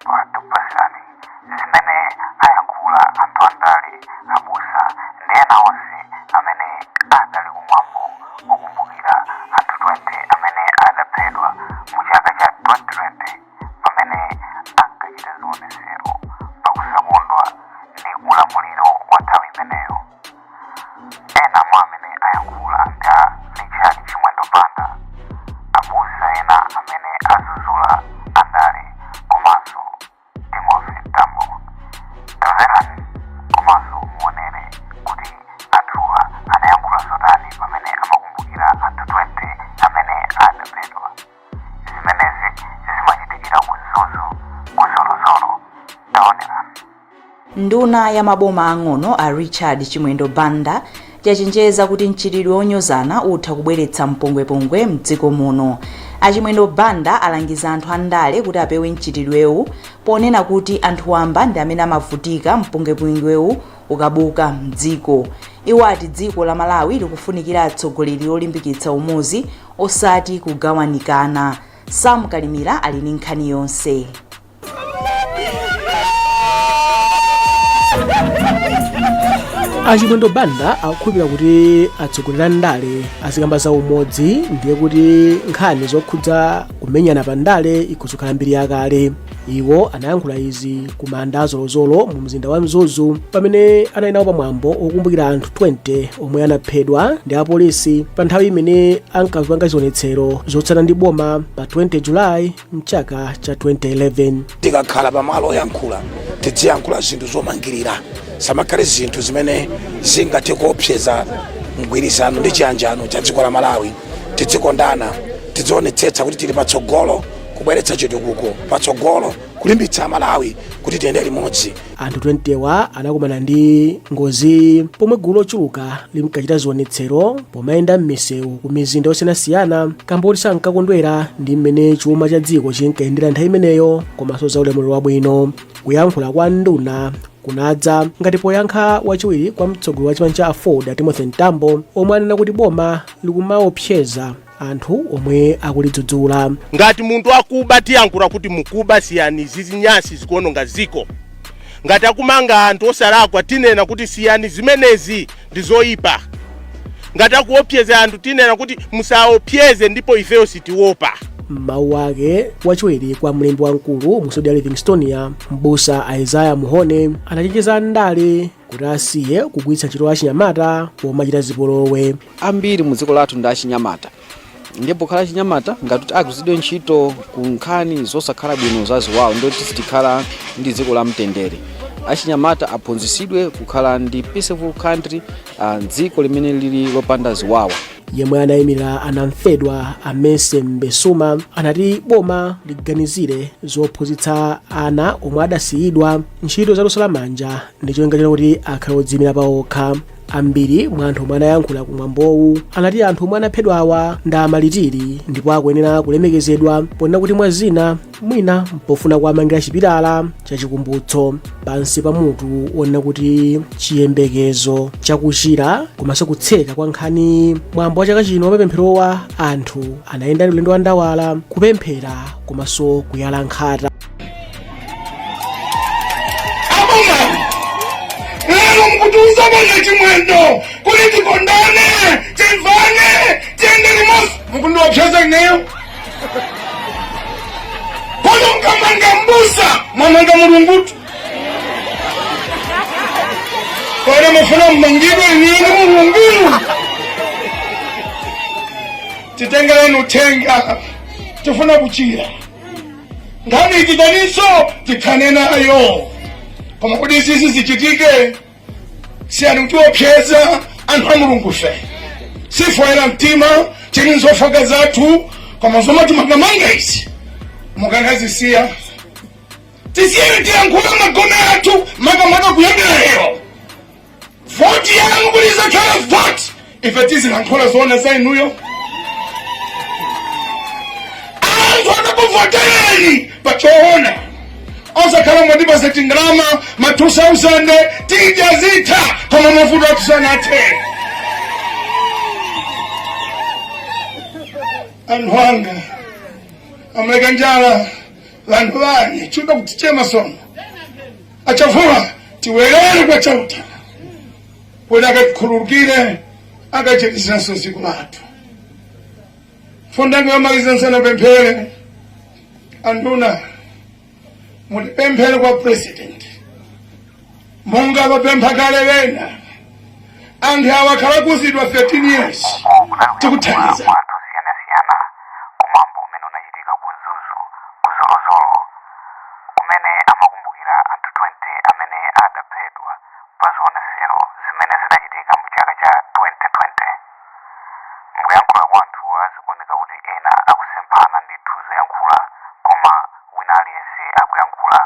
Apa tikupasirani zimene ayankhula anthu andale, abusa ndi ena onse amene adali kumwambo okumbukira anthu 20 amene adaphedwa mu chaka cha 2020 pamene ankachita zionesero pakusakondwa ndi ulamuliro wa nthawi imeneyo. Ena mwa amene ayankhula ndi a Richard Chimwendo Banda, abusa ena amene azuzula andale komanso Timothy Mtambo. Tamverani komanso muonere kuti anthuwa anayankhula zotani pamene amakumbukira anthu 20 amene adaphedwa. Zimenezi zimachitikira ku Mzuzu ku Zolozolo. Taonerani. Nduna ya maboma ang'ono a Richard Chimwendo Banda yachenjeza kuti mchitidwe wonyozana utha kubweretsa mpungwepungwe mdziko muno. A Chimwendo Banda alangiza anthu andale kuti apewe mchitidwewu ponena kuti anthu wamba ndi amene amavutika mpungwepungwewu ukabuka mdziko. Iwo ati dziko la Malawi likufunikira atsogoleri olimbikitsa umodzi osati kugawanikana. Sam Kalimira ali ndi nkhani yonse. A Chimwendo Banda akukhulupirira kuti atsogoleri a ndale azikamba za umodzi ndiye kuti nkhani zokhudza kumenyana pa ndale ikhoza kukhala mbiri yakale. Iwo anayankhula izi ku manda a Zolozolo mu mzinda wa Mzuzu pamene anali nawo pamwambo okumbukira anthu 20 omwe anaphedwa ndi apolisi pa nthawi imene ankapanga zionetsero zotsutsana ndi boma pa 20 July mchaka cha 2011. Tikakhala pamalo oyankhula, tidziyankhula zinthu zomangirira, samakhale zinthu zimene zingathe kuopseza mgwirizano ndi chiyanjano cha dziko la Malawi. Tidzikondana, tidzionetsetsa kuti tili patsogolo kubweretsa chitukuko patsogolo, kulimbitsa Malawi kuti tiyende limodzi. Anthu 20 wa anakumana ndi ngozi pomwe gulu lochuluka limkachita zionetsero pomayenda m'misewu ku mizinda yosiyanasiyana kamba kuti sankakondwera ndi mmene chuma cha dziko chinkayendera nthawi imeneyo komanso za ulamuliro wabwino. Kuyankhula kwa nduna kunadza ngati poyankha wachiwiri kwa mtsogoleri wa chipani cha Aford, Timothy Mtambo, omwe anena kuti boma likumaopseza anthu omwe akulidzudzula. Ngati munthu akuba, tiyankhula kuti mukuba, siyani izi, zinyasi zikuononga ziko. Ngati akumanga anthu osalakwa, tinena kuti siyani zimenezi, ndi zoyipa. Ngati akuopseza anthu, tinena kuti musaopseze, ndipo ifeyo sitiopa. M'mawu ake, wachiwiri kwa mlembi wamkulu mu Sinodi ya Livingstonia, mbusa Isaiah Muhone, anachenjeza ndale kuti asiye kugwiritsa ntchito achinyamata pomachita zipolowe. Ambiri mu dziko lathu ndi achinyamata, ndipo pokhala achinyamata, ngati kuti agwiritsidwe ntchito ku nkhani zosakhala bwino za ziwawa, ndiye kuti sitikhala ndi dziko la mtendere. Achinyamata aphunzitsidwe kukhala ndi peaceful country, dziko limene lili lopanda ziwawa. Yemwe anayimirira anamfedwa, a Mercy Mbesuma, anati boma liganizire zophunzitsa ana omwe adasiyidwa ntchito za luso lamanja ndi cholinga chakuti akhale odziyimira paokha. Ambiri mwa anthu omwe anayankhula kumwambowu anati anthu omwe anaphedwawa ndi amalitiri ndipo akuyenera kulemekezedwa, ponena kuti mwa zina mwina mpofuna kuwamangira chipilala chachikumbutso pansi pa mutu wonena kuti chiyembekezo chakuchira komanso kutseka kwa nkhani. Mwambo wa chaka chino wamapempherowa, anthu anayenda ulendo wa ndawala kupemphera komanso kuyala nkhata. Aboma lero mukutiuza bwana Chimwendo kuti tikondane, timvane, tiyende limodzi. Mukundiopseza ineyo? Kodi mukamanga mbusa, mwamanga Mulungutu? Kodi mufuna mmangidwe inuyo ndi Mulungu? Titengereni uthenga, tifuna kuchira. Nkhani ichitaninso tithane nayo, koma kuti izizi zichitike, siyani kutiopseza anthu a Mulungu. Fe sife oyera mtima, tili nzofooka zathu, koma zomatimangamanga izi mukangazisiya, tisiyeni tiyankhule magome athu. Makamaka kuyambira lero, voti yanu kuti izakhala voti, ife tizilankhula zoona za inuyo. Anthu akakuvotereni pachoona, osakhala mwatipasa tindalama ma 2000 tidya zitha, koma mavuto athu sanathe. Anthu anga amleka njala. Vanthu vane chuda kutichema sono achavula tiwerere kwa Chauta kuti akatikhululukire, akachitisenso dziko lathu. Mfundango yomaliza, nsanapemphere, anduna, mutipemphere kwa President monga vapempha kale vena. Anthu awa akhala kuzidwa 13 years. Uku kunali kuyankhula Tikuthandiza. kwa anthu osiyanasiyana kumwambo umene unachitika ku Mzuzu ku Zolozolo, kumene amakumbukira anthu 20 amene adaphedwa pa zionesero zimene zidachitika mu chaka cha 2020. Mukuyankhula kwa anthuwa zikuoneka kuti ena akusemphana ndithu zoyankhula, koma wina aliyense akuyankhula